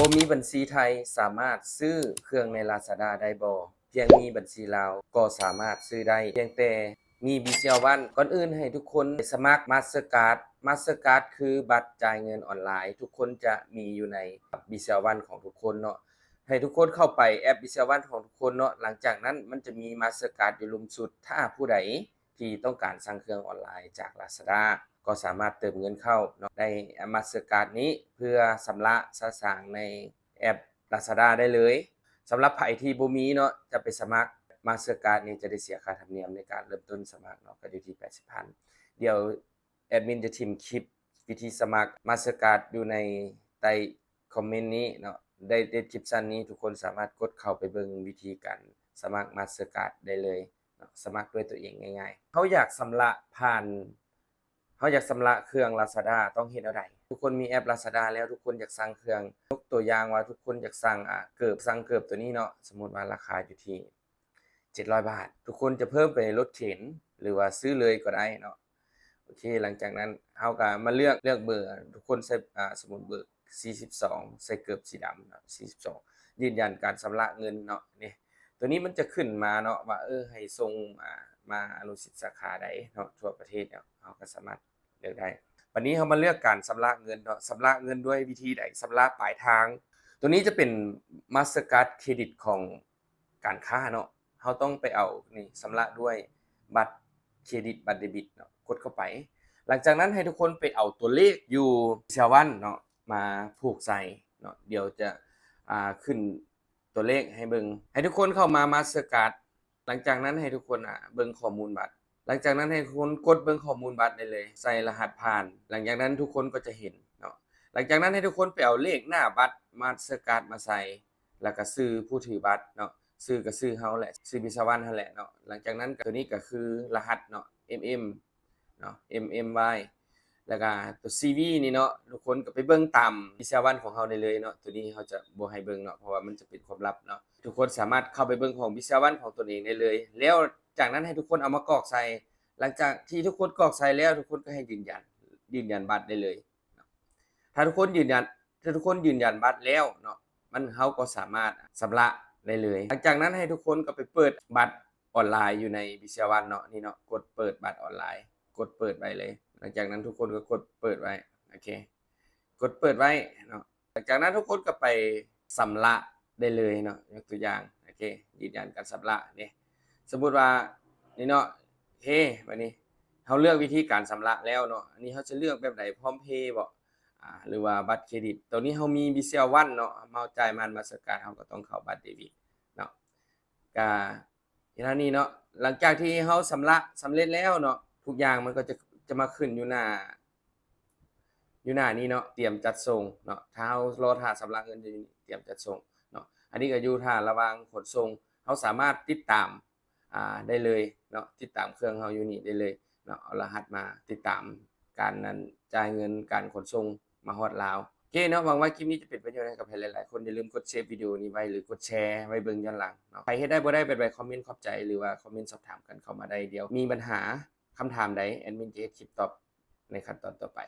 ບໍ່ມີບັນຊີໄທສາມາດຊື້ເຄື່ອງໃນ Lazada ໄດ້ບໍ່? ພຽງມີບັນຊີລາວກໍສາມາດຊື້ໄດ້ ພຽງແຕ່ມີ BCL One. ກ່ອນອື່ນໃຫ້ທຸກຄົນໄປສະໝັກ Mastercard. Mastercard ຄືບັດຈ່າຍເງິນອອນລາຍ ທຸກຄົນຈະມີຢູ່ໃນ BCL One ຂອງທຸກຄົນເນາະ. ໃຫ້ທຸກຄົນເຂົ້າໄປແອັບ BCL One ຂອງທຸກຄົນເນາະ. ຫຼັງຈາກນັ້ນມັນຈະມີ Mastercard ຢູ່ລຸ່ມສຸດ. ຖ້າຜູ້ໃດທີ່ຕ້ອງການສັ່ງເຄື່ອງອອນລາຍຈາກ Lazada ກໍສາມາດເຕີມເງິນເຂົ້າເນາະ ໃນ Mastercard ນີ້ ເພື່ອຊຳລະສະສາງໃນແອັບ Lazada ໄດ້ເລີຍ. ສຳລັບໃຜທີ່ບໍ່ມີເນາະ ຈະໄປສະໝັກ Mastercard ນີ້ຈະໄດ້ເສຍຄ່າທຳນຽມໃນການເລີ່ມຕົ້ນສະໝັກເນາະ ກໍຢູ່ທີ່ແປດສິບພັນ. ດຽວແອດມິນຈະຖິ້ມຄລິບວິທີສະໝັກ Mastercard ຢູ່ໃນໃຕ້ຄອມເມັນນີ້ເນາະ ໃນ description ນີ້ ທຸກຄົນສາມາດກົດເຂົ້າໄປເບິ່ງວິທີການສະໝັກ Mastercard ໄດ້ເລີຍເນາະ ສະໝັກດ້ວຍຕົວເອງງ່າຍໆ. ເຮົາຢາກຊຳລະຜ່ານ ເຮົາຢາກຊຳລະເຄື່ອງ Lazada ຕ້ອງເຮັດແນວໃດ? ທຸກຄົນມີແອັບ Lazada ແລ້ວ ທຸກຄົນຢາກສັ່ງເຄື່ອງ. ຍົກຕົວຢ່າງວ່າທຸກຄົນຢາກສັ່ງ ອາ ເກີບ ສັ່ງເກີບຕົວນີ້ເນາະ ສົມມຸດວ່າລາຄາຢູ່ທີ່ເຈັດຮ້ອຍບາດ ທຸກຄົນຈະເພີ່ມໄປລົດເຂັນ ຫຼືວ່າຊື້ເລີຍກໍໄດ້ເນາະ. ໂອເຄ ຫຼັງຈາກນັ້ນເຮົາກໍມາເລືອກ ເລືອກເບີ ທຸກຄົນໃສ່ ອາ ສົມມຸດເບີສີ່ສິບສອງ ໃສ່ເກີບສີດຳເນາະ ສີ່ສິບສອງ ຢືນຢັນການຊຳລະເງິນເນາະ. ນີ້ ຕົວນີ້ມັນຈະຂຶ້ນມາເນາະວ່າ ເອີ ໃຫ້ສົ່ງ ອາ ມາອະນຸສິດສາຂາໃດເນາະ ທົ່ວປະເທດເນາະ ເຮົາກໍສາມາດເລືອກໄດ້. ບັດນີ້ເຮົາມາເລືອກການຊຳລະເງິນເນາະ ຊຳລະເງິນດ້ວຍວິທີໃດ? ຊຳລະປາຍທາງ. ຕົວນີ້ຈະເປັນ Mastercard ເຄຣດິດຂອງ ການຄ້າເນາະ ເຮົາຕ້ອງໄປເອົານີ້ ຊຳລະດ້ວຍບັດເຄຣດິດ ບັດເດບິດເນາະ ກົດເຂົ້າໄປ. ຫຼັງຈາກນັ້ນໃຫ້ທຸກຄົນໄປເອົາຕົວເລກຢູ່ BCL One ເນາະ ມາຜູກໃສ່ເນາະ ດຽວຈະ ອາ ຂຶ້ນຕົວເລກໃຫ້ເບິ່ງ. ໃຫ້ທຸກຄົນເຂົ້າມາ Mastercard. ຫຼັງຈາກນັ້ນໃຫ້ທຸກຄົນ ອາ ເບິ່ງຂໍ້ມູນບັດ. ຫຼັງຈາກນັ້ນໃຫ້ທຸກຄົນກົດເບິ່ງຂໍ້ມູນບັດໄດ້ເລີຍ ໃສ່ລະຫັດຜ່ານ. ຫຼັງຈາກນັ້ນທຸກຄົນກໍຈະເຫັນເນາະ. ຫຼັງຈາກນັ້ນໃຫ້ທຸກຄົນໄປເອົາເລກໜ້າບັດ Mastercard ມາໃສ່ ແລ້ວກໍຊື່ຜູ້ຖືບັດເນາະ ຊື່ກໍຊື່ເຮົາແຫຼະ ຊື່ BCL One ຫັ້ນແຫຼະເນາະ. ຫຼັງຈາກນັ້ນກໍ ຕົວນີ້ກໍຄືລະຫັດເນາະ ເອັມເອັມ ເນາະ ເອັມເອັມວາຍ ແລ້ວກໍຕົວຊີວີນີ້ເນາະ ທຸກຄົນກໍໄປເບິ່ງຕາມ BCL One ຂອງເຮົາໄດ້ເລີຍເນາະ. ຕົວນີ້ເຮົາຈະບໍ່ໃຫ້ເບິ່ງເນາະ ເພາະວ່າມັນຈະເປັນຄວາມລັບເນາະ. ທຸກຄົນສາມາດເຂົ້າໄປເບິ່ງຂອງ BCL One ຂອງຕົນເອງໄດ້ເລີຍ ແລ້ວຈາກນັ້ນໃຫ້ທຸກຄົນເອົາມາກອກໃສ່. ຫຼັງຈາກທີ່ທຸກຄົນກອກໃສ່ແລ້ວ ທຸກຄົນກໍໃຫ້ຢືນຢັນ ຢືນຢັນບັດໄດ້ເລີຍ. ຖ້າທຸກຄົນຢືນຢັນ ຖ້າທຸກຄົນຢືນຢັນບັດແລ້ວເນາະ ມັນ ເຮົາກໍສາມາດຊຳລະໄດ້ເລີຍ. ຫຼັງຈາກນັ້ນໃຫ້ທຸກຄົນກໍໄປເປີດບັດອອນລາຍຢູ່ໃນ BCL One ເນາະ ນີ້ເນາະ ກົດເປີດບັດອອນລາຍ ກົດເປີດໄວ້ເລີຍ. ຫຼັງຈາກນັ້ນທຸກຄົນກໍກົດເປີດໄວ້ ໂອເຄ ກົດເປີດໄວ້ເນາະ. ຫຼັງຈາກນັ້ນທຸກຄົນກໍໄປຊຳລະໄດ້ເລີຍເນາະ ຍົກຕົວຢ່າງ ໂອເຄ ຢືນຢັນການຊຳລະນີ້. ສົມມຸດວ່ານີ້ເນາະ ເຮ ບັດນີ້ເຮົາເລືອກວິທີການຊຳລະແລ້ວເນາະ ອັນນີ້ເຮົາຈະເລືອກແບບໃດ PromptPay ບໍ ອາ ຫຼືວ່າບັດເຄຣດິດ. ໂຕນີ້ເຮົາມີ BCL One ເນາະ ເຮົາຈ່າຍຜ່ານ Mastercard ເຮົາກໍຕ້ອງເຂົ້າບັດເດບິດເນາະ. ກະເຮັດເທົ່ານີ້ເນາະ. ຫຼັງຈາກທີ່ເຮົາຊຳລະສຳເລັດແລ້ວເນາະ ທຸກຢ່າງມັນກໍຈະ ຈະມາຂຶ້ນຢູ່ໜ້າ ຢູ່ໜ້ານີ້ເນາະ ຕຽມຈັດສົ່ງເນາະ. ຖ້າເຮົາລໍຖ້າຊຳລະເງິນຢູ່ນີ້ ຕຽມຈັດສົ່ງເນາະ. ອັນນີ້ກໍຢູ່ຖ້າລະຫວ່າງຂົນສົ່ງ ເຮົາສາມາດຕິດຕາມ ອາ ໄດ້ເລີຍເນາະ ຕິດຕາມເຄື່ອງເຮົາຢູ່ນີ້ໄດ້ເລີຍເນາະ. ເອົາລະຫັດມາຕິດຕາມການ ອັນ ຈ່າຍເງິນ ການຂົນສົ່ງມາຮອດລາວ. ໂອເຄເນາະ ຫວັງວ່າຄລິບນີ້ຈະເປັນປະໂຫຍດໃຫ້ກັບໃຜຫຼາຍໆຄົນ. ຢ່າລືມກົດເຊບວິດີໂອນີ້ໄວ້ ຫຼືກົດແຊໄວ້ເບິ່ງຍ້ອນຫຼັງເນາະ. ໃຜເຮັດໄດ້ບໍ່ໄດ້ແບບໃດ ຄອມເມັນຂອບໃຈ ຫຼືວ່າຄອມເມັນສອບຖາມກັນເຂົ້າມາໄດ້. ດຽວມີບັນຫາ ຄຳຖາມໃດ ແອດມິນຈະເຮັດຄລິບຕອບໃນຂັ້ນຕອນຕໍ່ໄປ.